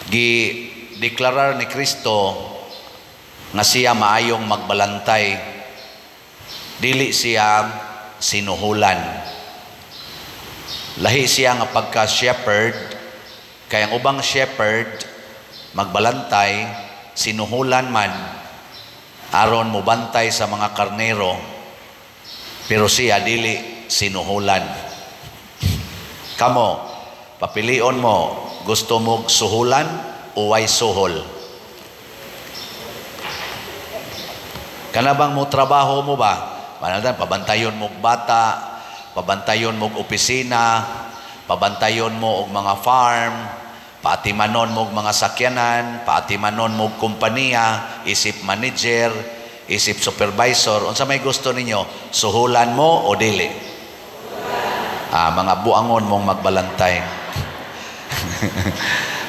Gi deklarar ni Kristo nga siya maayong magbalantay, dili siya sinuhulan. Lahi siya nga pagka shepherd, kay ang ubang shepherd magbalantay, sinuhulan man aron mobantay sa mga karnero, pero siya dili sinuhulan. Kamo, papilion mo, gusto mo suhulan o way suhol? Kanabang mo trabaho mo ba? Panaltan, pabantayon mo bata, pabantayon mo opisina, pabantayon mo og mga farm, paatimanon mo og mga sakyanan, paatimanon mo og kompanya, isip manager, isip supervisor. Unsa may gusto ninyo? Suhulan mo o dili? Ah, mga buangon mong magbalantay.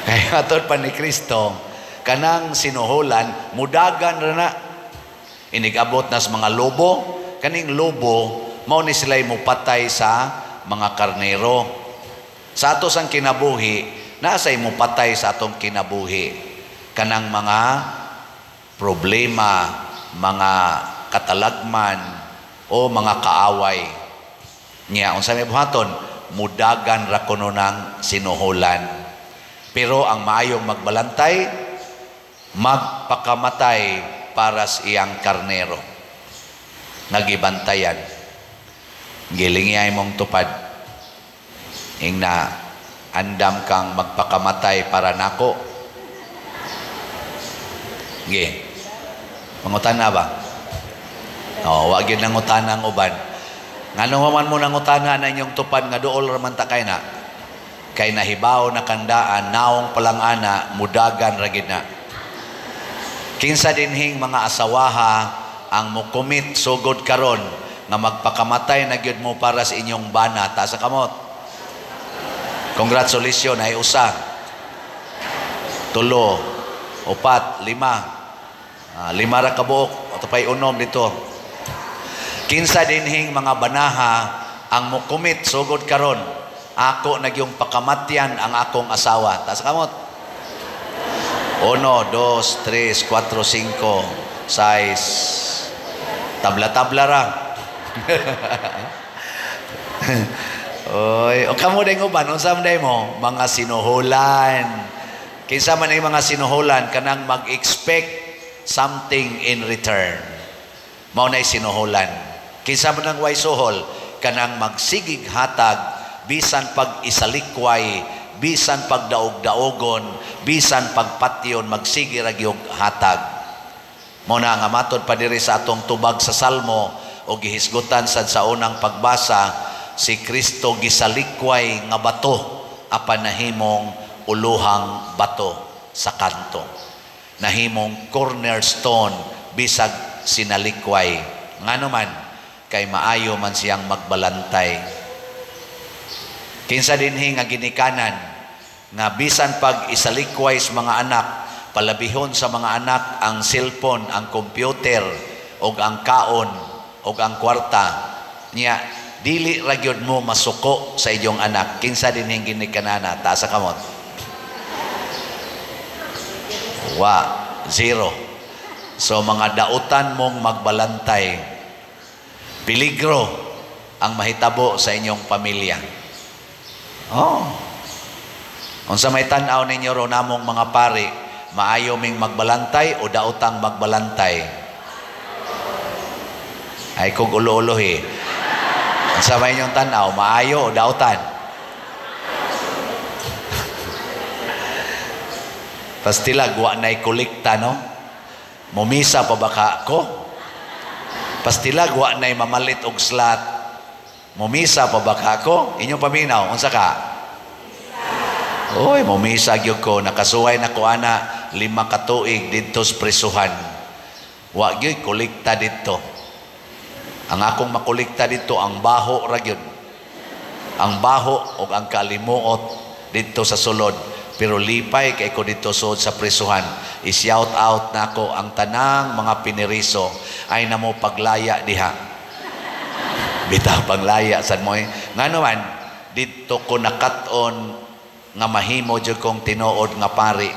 Kaya atod pa ni Kristo, kanang sinuhulan, mudagan ra na. Inigabot nas mga lobo, kaning lobo, mao ni sila'y mupatay sa mga karnero. Sa ato sang kinabuhi, nasa'y mupatay sa atong kinabuhi. Kanang mga problema, mga katalagman, o mga kaaway. Nya, unsa may buhaton, mudagan ra kuno ng sinuhulan. Pero ang maayong magbalantay, magpakamatay para sa iyang karnero. Nagibantayan. Gilingiyay mong tupad. Ingna, andam kang magpakamatay para nako. Gi. Mangutana ba? Oh, wa gyud nangutana ang uban. Ngano man mo nangutana na inyong tupad nga duol ra man ta kay na? Kay nahibaw na kandaan, naong palang ana, mudagan ra gid na. Kinsa dinhing mga asawaha ang mokomit sugod karon nga magpakamatay na gyud mo para sa inyong bana, taas sa kamot. Congratulations, ay usa, tulo, upat, lima. Ah, lima ra ka buok, atupay unom dito. Kinsa dinhing mga banaha ang mokomit sugod karon, ako nagyong pakamatyan ang akong asawa. Taas sa kamot. Uno, dos, tres, cuatro, cinco, seis. Tabla-tabla ra. Oy, o kamo day uban, unsa man day mo? Mga sinuhulan. Kinsa man ay mga sinuhulan kanang mag-expect something in return. Mao nay sinuhulan. Kinsa man ang way suhol, kanang magsigig hatag bisan pag isalikway, bisan pagdaog-daogon, bisan pagpatyon, magsige ra gyud hatag. Mao na nga matod pa diri sa atong tubag sa Salmo o gihisgutan sad sa unang pagbasa, si Kristo gisalikway nga bato apan nahimong uluhang bato sa kanto. Nahimong cornerstone bisag sinalikway. Ngano man kay maayo man siyang magbalantay. Kinsa dinhi nga ginikanan nga bisan pag isalikway sa mga anak, palabihon sa mga anak ang cellphone, ang computer, og ang kaon, og ang kwarta, niya dili ra gyud mo masuko sa inyong anak. Kinsa dinhi ginikanana? Taas sa kamot. Wa, zero. So mga dautan mong magbalantay, peligro ang mahitabo sa inyong pamilya. Oh. Unsa may tan-aw ninyo ro namong mga pari, maayo ming magbalantay o daotang magbalantay? Ay kog ulo-ulohi. Unsa may inyong tan-aw, maayo o daotan? Pastilag wa nay kolekta, no? Mumisa pa ba ka ko? Pastilag wa nay mamalit og slat. Mumisa pa ba ka ko? Inyong paminaw, unsa ka? Oy, mumisa gyud ko, nakasuway na ko ana 5 ka tuig didto sa presuhan. Wa gyud kolekta didto. Ang akong makolekta didto ang baho ra gyud. Ang baho og ang kalimuot didto sa sulod. Pero lipay kay ko didto sud sa presuhan. I-shout out nako ang tanang mga piniriso ay namo paglaya diha. Bitaw panglaya sad mo. Ngano man didto ko nakat-on nga mahimo jud kong tinuod nga pari.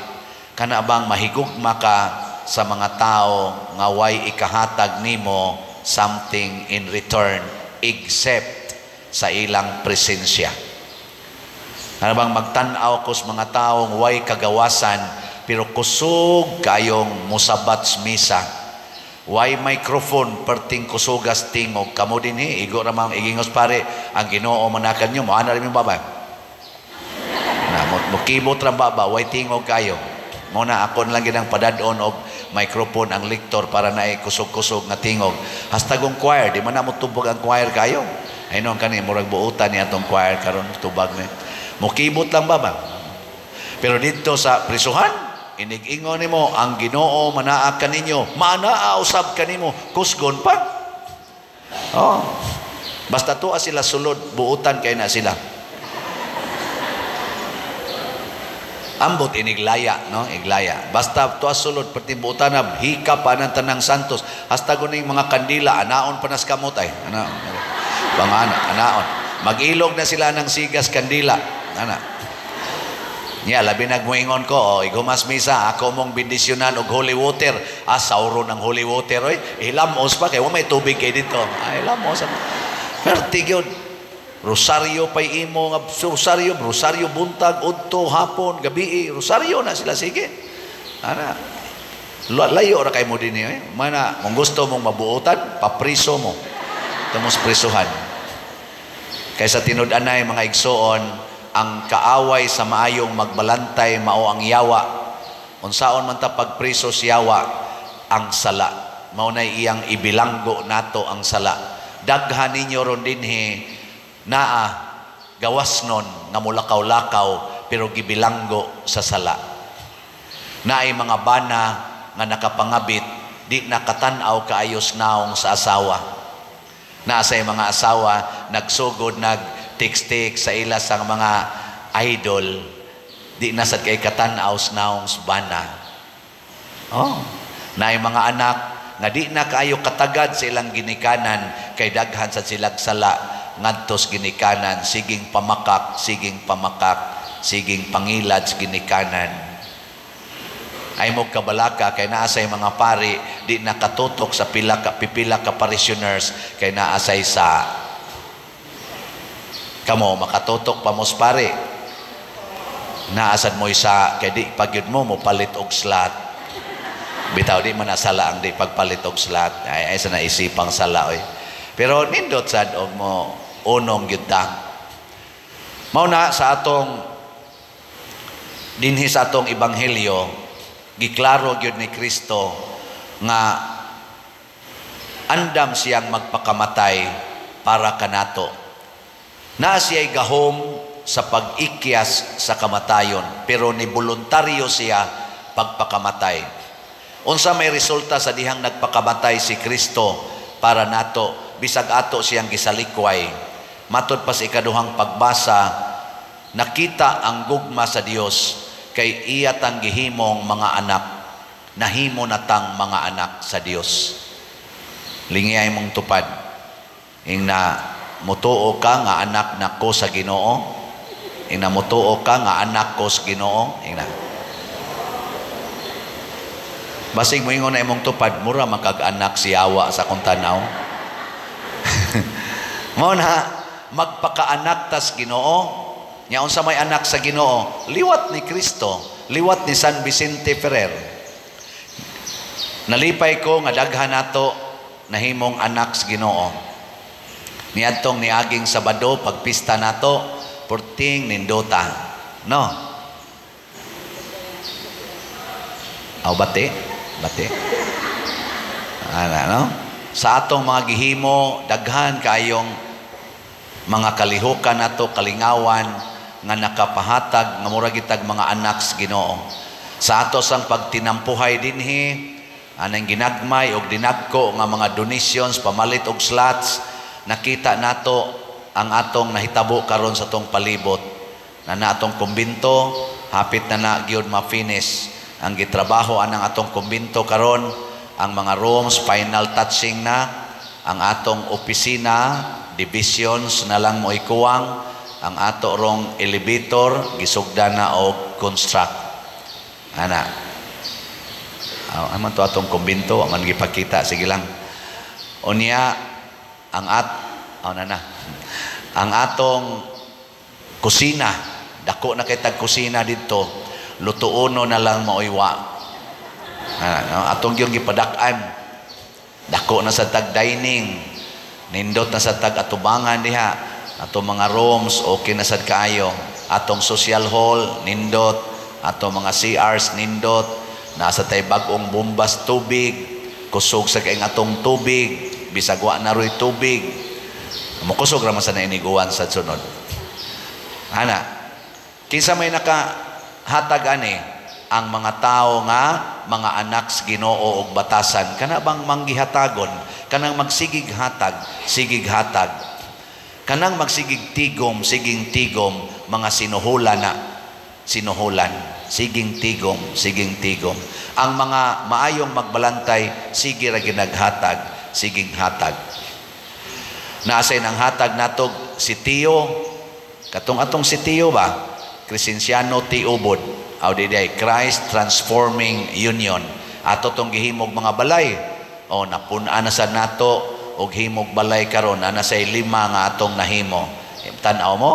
Kana bang mahigugma ka sa mga tao nga way ikahatag nimo something in return except sa ilang presensya. Kana bang magtan-aw ko sa mga tawo way kagawasan pero kusog kayong musabat sa misa. Way microphone, perting kusugas tingog. Kamo dinhi, igo ra mang igingos pare, ang Ginoo manakan nyo, moana rin yung baba. Na mo mokibot ra baba, way tingog kayo. Mo na ako na lang ginang padadon og microphone ang lector para naay kusog-kusog nga tingog. Hastagong choir, di man na mo tubag ang choir kayo. Ay noon kani murag buutan ni atong choir karon, tubag ni. Mokibot lang baba. Pero dito sa prisuhan, inig-ingon nimo ang Ginoo manaa kaninyo, manaa usab kanimo, kusgon pa. Oh. Basta tuwa sila sulod, buutan kay na sila. Ambot iniglaya, no? Iglaya. Basta tuwa sulod perti buutan na hika pa ng tanang santos. Hasta guning mga kandila anaon pa nas kamot ay. Ana. Bangana, anaon. Mag-ilog na sila ng sigas kandila. Ana. Nya labi nagmuingon ko, oh, igumas misa, ako mong bendisyonan og holy water. Ah, sauro ng holy water oy. Hilamos pa kay wa may tubig kay dito. Ay, hilamos. Perti gyud. Rosaryo pay imo nga rosaryo, rosaryo buntag, udto, hapon, gabi, rosaryo na sila sige. Ana. Layo ra kay mo dinhi eh. Mana kung gusto mong mabuotan, papriso mo. Tamos prisuhan. Kaysa tinud-anay mga igsoon, ang kaaway sa maayong magbalantay mao ang yawa. Unsaon man ta pagpriso sa yawa, ang sala. Mao nay iyang ibilanggo nato ang sala. Daghan ninyo ron dinhi naa gawas nun nga mulakaw-lakaw pero gibilanggo sa sala. Naay mga bana nga nakapangabit, di nakatan-aw kaayos naong sa asawa. Naa say mga asawa nagsugod nag-text-text sa ila sang mga idol, di na sad kay katan-aw sa naong sa bana. Oh, naay mga anak nga di na kaayo katagad sa ilang ginikanan kay daghan sad silag sala ngadtos ginikanan, siging pamakak, siging pamakak, siging pangilad sa ginikanan. Ay mo kabalaka kay naa say mga pari di nakatutok sa pila ka pipila ka parishioners kay naa say sa kamo makatutok pa mos pari. Naasad mo isa kay di pagyud mo mopalit og slot. Bitaw di man nasala ang di pagpalit og slot. Ay, ay sa naisipang sala oy. Pero nindot sad og mo unong gyud ta. Mao na sa atong dinhi sa atong ebanghelyo, giklaro gyud ni Kristo nga andam siyang magpakamatay para kanato. Naa siya'y gahom sa pag-ikyas sa kamatayon, pero ni voluntaryo siya pagpakamatay. Unsa may resulta sa dihang nagpakamatay si Kristo para nato, bisag ato siyang gisalikway? Matod pa sa ikaduhang pagbasa, nakita ang gugma sa Dios kay iya tang gihimong mga anak, nahimo na tang mga anak sa Dios. Lingiyay mong tupad. Ingna mutuo ka nga anak nako sa Ginoo. Ingna mutuo ka nga anak ko sa Ginoo. Ingna. Basig moingon na imong tupad, mura makag-anak si Yawa sa akong tanaw. Mao na magpakaanak tas Ginoo. Nya unsa may anak sa Ginoo? Liwat ni Kristo, liwat ni San Vicente Ferrer. Nalipay ko nga daghan nato nahimong anak sa Ginoo. Niadtong niaging Sabado pagpista nato, perting nindota. No? Aw bati? Bati. Ana, no? Sa atong mga gihimo, daghan kayong mga kalihukan nato, kalingawan nga nakapahatag nga mura gitag mga anak sa Ginoo. Sa ato sang pagtinampuhay dinhi, anang ginagmay og dinagko nga mga donations, pamalit og slots, nakita nato ang atong nahitabo karon sa atong palibot. Na na atong kumbinto, hapit na na gyud ma-finish ang gitrabaho anang atong kumbinto karon, ang mga rooms final touching na, ang atong opisina divisions na lang mo ikuwang, ang ato rong elevator gisugda na og construct. Ana. Oh, aman to atong kumbinto, aman gipakita, sige lang. Unya ang at oh, na na. Ang atong kusina, dako na kay tag kusina didto, lutuono na lang mauywa. Ah, no? Atong yung gipadak-an. Dako na sa tag dining. Nindot na sa tag atubangan diha. Atong mga rooms okay na sad kaayo. Atong social hall nindot, atong mga CRs nindot. Nasa tay bag-ong bombas tubig, kusog sa kay atong tubig, bisag wa na roy tubig. Mokusog ra man sa nainiguan sa sunod. Ana, kinsa may nakahatag ani? Ang mga tao nga mga anak sa Ginoo og batasan, kana bang manggihatagon, kanang magsigig hatag, sigig hatag, kanang magsigig tigom, siging tigom, mga sinuhulan na sinuhulan, siging tigom, siging tigom. Ang mga maayong magbalantay, sige ra ginaghatag, siging hatag. Naasay ang hatag natog si Tio, katong atong si Tio ba? Crescenciano T. Ubod. Aw di Christ Transforming Union. Ato tong gihimog mga balay. O napun-an na sa nato og himog balay karon, ana say lima nga atong nahimo. Tan-aw mo?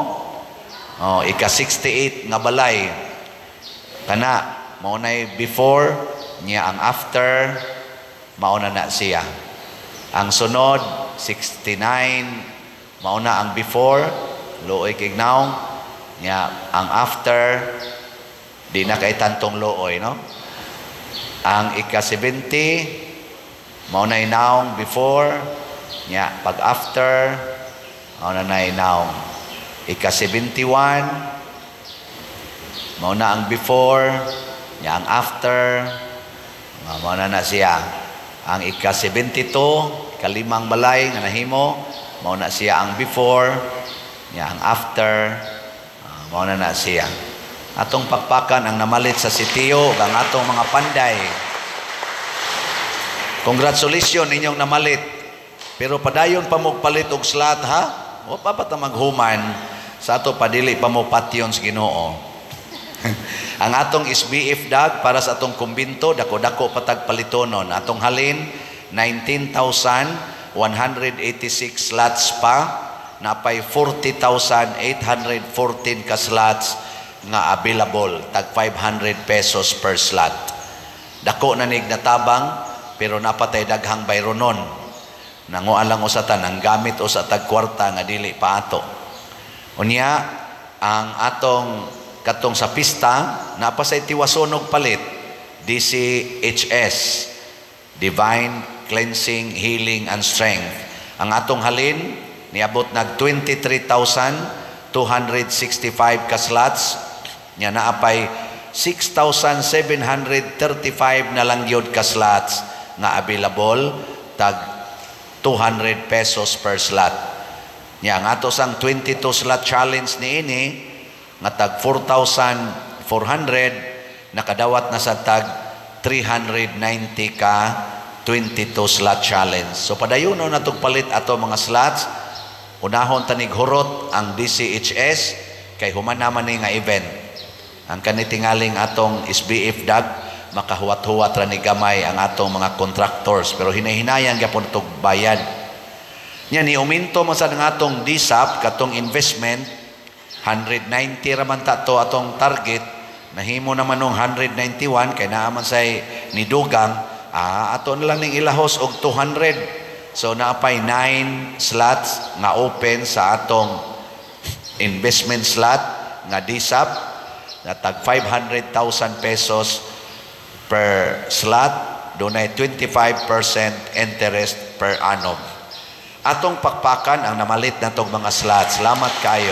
Oh, ika 68 nga balay. Kana mao nay before niya, ang after mao na na siya. Ang sunod 69, mao na ang before, luoy kig naong niya, ang after di na kay tantong luoy, no? Ang ika 70, mao nay naong before niya, pag after mao na nay naong. Ika 71, mao na ang before niya, ang after mao na na siya. Ang ika 72, kalimang balay nga nahimo, mao na siya ang before niya, ang after mao na na siya. Atong pakpakan ang namalit sa sitio ug ang atong mga panday. Congratulations ninyong namalit. Pero padayon pa mo palit og slot, ha? O pa pa ta maghuman sa ato, padili pa mo patyon sa Ginoo. Ang atong SBF dag para sa atong kumbinto, dako-dako patag palitonon. Atong halin 19,186 slots pa, napay 40,814 ka slots nga available, tag 500 pesos per slot. Dako na nig natabang, pero napatay daghang bayronon. Nanguan lang usatan ang gamit usa tag kwarta nga dili pa ato. Unya ang atong katong sa pista, napasay tiwasonog palit, DCHS, Divine Cleansing, Healing and Strength. Ang atong halin niabot nag 23,265 ka slots nya, naapay 6,735 na lang gyud ka slots nga available, tag 200 pesos per slot. Nya ang ato sang 22 slot challenge niini nga tag 4,400, nakadawat na sa tag 390 ka 22 slot challenge. So padayon na natog palit ato mga slots. Unahon tanig hurot ang DCHS kay human naman ni nga event. Ang kanitingaling atong SBF dag, makahuwat-huwat ra ni gamay ang atong mga contractors, pero hinahinayan gyapon tog bayad. Nya ni uminto man sa atong DSAP katong investment, 190 ra man ta to atong target, nahimo naman nung 191 kay naa man say nidugang, ato na lang ning ilahos og 200. So naapay 9 slots nga open sa atong investment slot nga DSAP na tag 500,000 pesos per slot, dunay 25% interest per annum. Atong pakpakan ang namalit natong mga slots. Salamat kayo.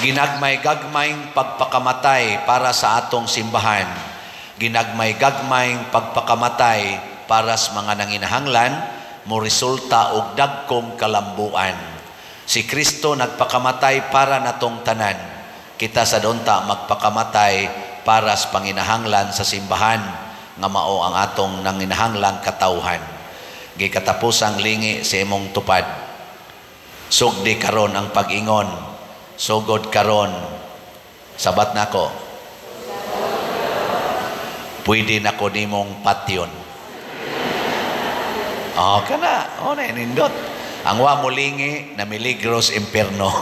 Ginagmay-gagmayng pagpakamatay para sa atong simbahan. Ginagmay-gagmayng pagpakamatay para sa mga nanginahanglan, mo resulta og dagkong kalambuan. Si Kristo nagpakamatay para natong tanan. Kita sa donta magpakamatay para sa panginahanglan sa simbahan nga mao ang atong nanginahanglang katawhan. Gikatapusang lingi sa imong tupad. Sugdi karon ang pag-ingon. Sugod karon. Sabat nako. Pwede na ko nimong patyon. Oh, kana. Oh, na nindot. Ang wa molingi, namiligro sa impierno.